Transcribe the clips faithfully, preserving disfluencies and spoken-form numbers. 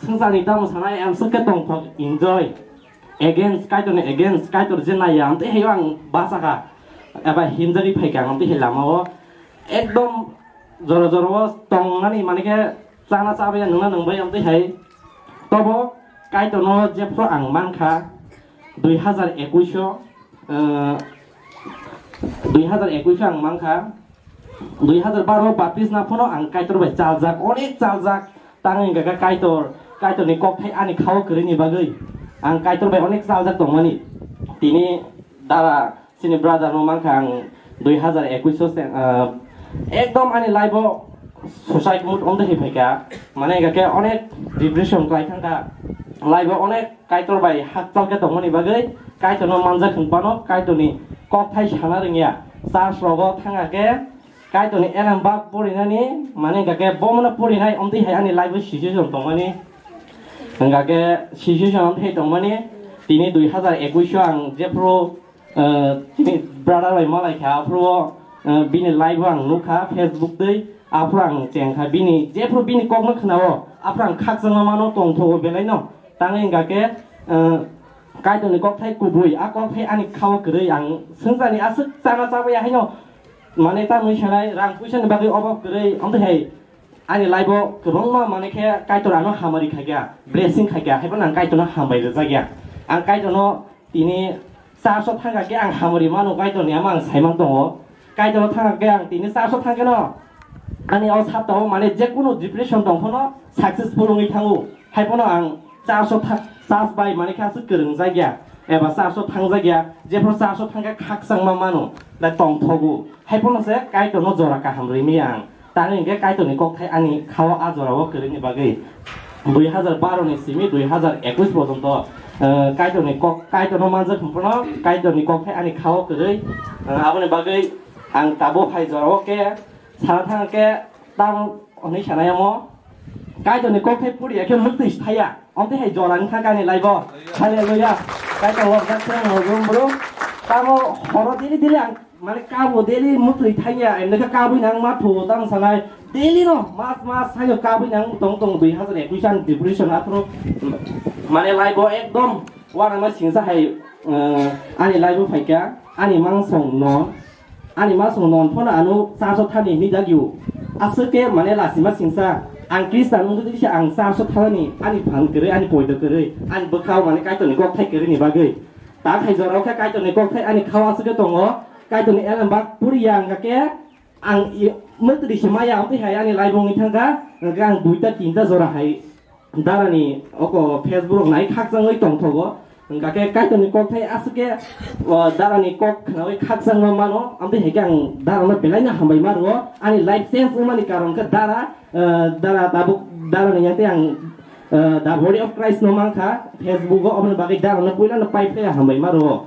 Swngcharni tamo sanai ang swkhe tongthok enjoy. Against, Kaitorni against, Kaitor je naiya, amtwi hai ang bachakha. Eba himjagwi phaikha, amtwi hai lamao. Ekdom jora jorao tongnani, mane khe chana chabaya nungna nungbai, amtwi hai. Tobo Kaitorno jephru ang mankha, dui hazar ekush o, eh, dui hazar ekush o ang mankha, dui hazar baro baptisma phano ang Kaitor bai chaljak, onek chaljak. Tang wngkha khe Kaitor, Kaitorni kokthai ani khao kwrwini bagwi ang Kaitor bai onek chaljak tongmani. Tini dara chini brother no mankha ang dui hazar ekush o se, ah, ekdom ani life o suicide mood omtwi hai phaikha. Mane wngkha khe onek depression kwlai thangkha. Life o onek Kaitor bai hakchal khe tongmani bagwi, Kaitorno manjak hwn phano Kaitorni kokthai sana rwngya. Church rogo thangkha khe Kaitorni elembak porinani, mane hwnkha khe bomono porinai, omtwi hai ani life o situation tongmani. Hwnkha khe situation omtwi hai tongmani, tini dui hazar ekush o ang jephru, eh, tini brother bai malai kha, aphuru o, eh, bini live o ang nukha Facebook twi, aphuru ang chengkha bini, jephru bini kokno khwnao, aphuru ang khakchangma mano tongthogo belaino. Tangwi hwnkha khe, eh, Kaitorni kokthai kubui, a kokthai ani khao kwrwi ang swngcharni aswk chana chabwi haino, mane tamni sanai rang puisa ni bagwi obo kwrwi, amtwi hai ani life o kwbangma mane khe Kaitor ano hamari khaikha, blessing khaikha, haiphano ang Kaitorno hambai rwjakya. Ang Kaitorno tini church o thangkha khe ang hamari mano, Kaitorni ama ang saiman tongo. Kaitor o thangkha khe ang tini church o thangkhe no ani o sapta o mane jekunu depression tong phano successful wngwi thango. Haiphano ang church o thang, church bai mane khe aswk kwrwngjakya, eba church o thangjakya, jephru church o thangkhe khakchangma mano, da tongthogo. Haiphano se Kaitorno jora kaham rwmaya ang. Tangwi hwnkhe Kaitorni kokthai ani khao a jorao kwrwini bagwi. Dui hazar baro ni simi dui hazar ekush porjonto, eh, Kaitorni kok, Kaitorno manjak hwnphano Kaitorni kokthai ani khao kwrwi. Eh, aboni bagwi ang tabuk hai jorao khe sana thang khe tamo hwnwi sanai omo. Kaitorni kokthai puriya khe mwktwi thaya. Omtwi hai jora wngkha ani life o. Hallelujah. Kaitor wabjak se mojong bro. Tamo horo dili dili ang mane kabo daily mwtwi thangya, emne khe kabui nang ma thu tang sanai. Daily no mas mas haino kabui nang tong tong dui hazar ekush ani depression aphuru mane life o ekdom uanama singsa hai, eh, ani life o phaikha, ani mangsong non, ani mangsong non phano ano church o thani hini jagyo. Aswk khe mane lasima singsa, ang Christian wngwi kisa ang church o thani ani phan kwrwi, ani poito kwrwi, ani bwkhao mane Kaitorni kokthai kwrwini bagwi. Ta khai jorao khe Kaitorni kokthai ani khao aswk khe tongo. Kaitorni elembak puriya hwnkha khe ang i-, mwtwrwi se maya, amtwi hai ani life wngwi thangkha, hwnkhe ang duita tinta jora hai darani oko Facebook rok nai khakchangwi tongthogo. Hwnkha khe Kaitorni kokthai aswk khe, o, darani kok khnawi khakchangma mano, amtwi hai khe ang darano belaino hambai ma rwo. Ani life change wngmani karon khe dara, eh, dara tabuk darani yatwi ang, eh, The Body of Christ no mankha Facebook o, oboni bagwi darano puilano pai phlai hambai ma rwo.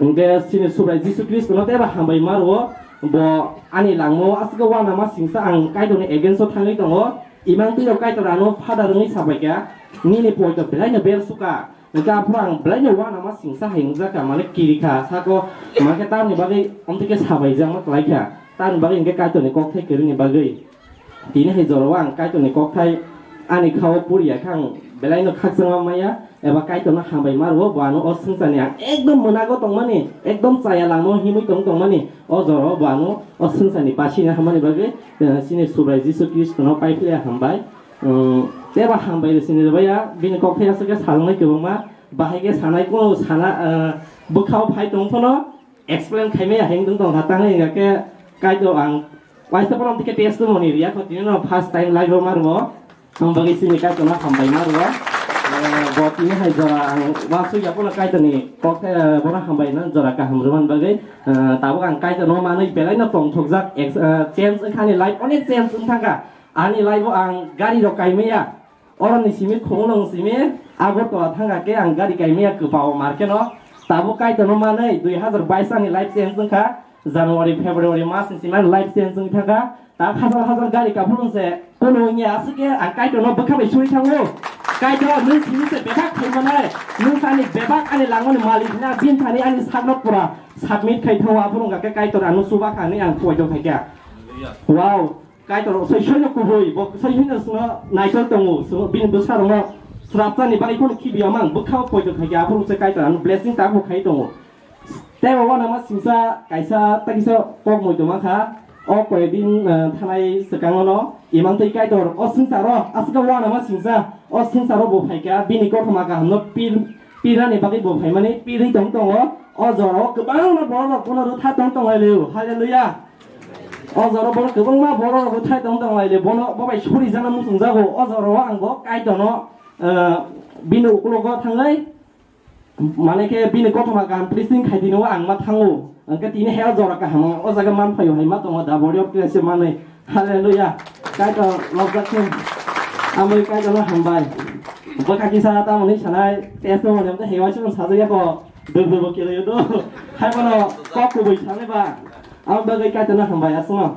Hwnkhe chini Subrai Jisu Khristo no teibo hambai ma rwo, bo ani langmao aswk uanama singsa ang Kaitorni against o thangwi tongo. Imang twi rok Kaitor ano Father wngwi sabaikha, nini poito belaino bel suka. Hwnkhe aphuru ang belaino uanama singsa hai wngjakha, mane kirikha sako, hwnkhe tamni bagwi omtwi khe sabaijakma kwlaikha, tamni bagwi hwnkhe Kaitorni kokthai kwrwini bagwi. Tini hai jorao ang Kaitorni kokthai ani khao puriya khe ang belaino khakchangma maya, eba Kaitorno hambai ma rwo, bo ano o swngcharni ang ekdom mwnago tongmani, ekdom chaya langmao himwi tong tongmani, o jorao bo ano o swngcharni pasini hammani bagwi, eh, chini Subrai Jisu Khristono pai phlai hambai. Umm, teibo hambai rwsini rwbaiya, bini kokthai aswk khe salnai kwbangma, bahai khe sanai kunu sana, eh, bwkhao phai tong phano, explain khaimaya heng dong tong kha, tangwi hwnkha khe Kaitor ang waisa phano tike testimony riya kho, tini no first time live o ma rwo. Ang bagwi chini Kaitor no hambai ma rwo. Eh, bo tini hai jora ang wasuk ya phano Kaitor ni kok, eh, bono hambai no jora kaham rwmani bagwi. Eh, tabuk ang Kaitor no manwi belai no tongthokjak, ex-, eh, change wngkha ani life, onek change wngthangkha ani life o. Ang gari rok kaimaya. Oroni simi Khumulwng simi Agartala thangkha khe ang gari kaimaya kwpao market no. Tabuk Kaitor no manwi dui hazar bais ani life change wngkha. January, February mas ni simi ani life change wngwi thangkha. Ta hajar hajar gari kaphuru se kono wngya aswk khe ang Kaitor no bwkha bai suri thango. Kaitor, nwng simi se bebak thai manai. Nwng sani bebak ani langmani malik hwnwi bini thani ani sakno pura submit khai thango. Aphuru wngkha khe Kaitor ano chuba kha hwnwi ang poito khai kha. Wow. Kaitor soisoino kubui, bo soisoino sino naisor tongo, sino bini bwsarokno srapchani bagwi phano khibiya mang, bwkha poito khaikha, aphuru se Kaitor ano blessing tabuk khai tongo. Tei bo uanama singsa kaisa takisa kok moi tongma kha, o koyekdin, eh, thanai swkango no imang twi Kaitor o swngcharo aswk uanama singsa, o swngcharo bo phaikha, bini kothoma kahamno pir-, pirnani bagwi bo phaimani pirwi tong tongo, o jorao kwbangma borok rok bono rwtha tong tonglailio, haleluya. O jora borok kwbangma borok rok thai tong tong lai le, bono bo bai suri jana muchung jago. O jora o ang bo Kaitor no, eh, bini ukulogo thanglai, mane khe bini kothoma kaham preaching khai dino ang ma thango. Ang khe tini he o jora kaham o jaga man phaio hai ma tongo da body of Christ manwi. Hallelujah. Kaitor lobjak khe. Amoi Kaitor no hambai. Bo kaki sa ta mani sanai, test no mani hewa chun sajaya ko. Duk duk bo kelayo do. Hai bono kok kubui sanai ba. Ang bagwi Kaitor no hambai asma.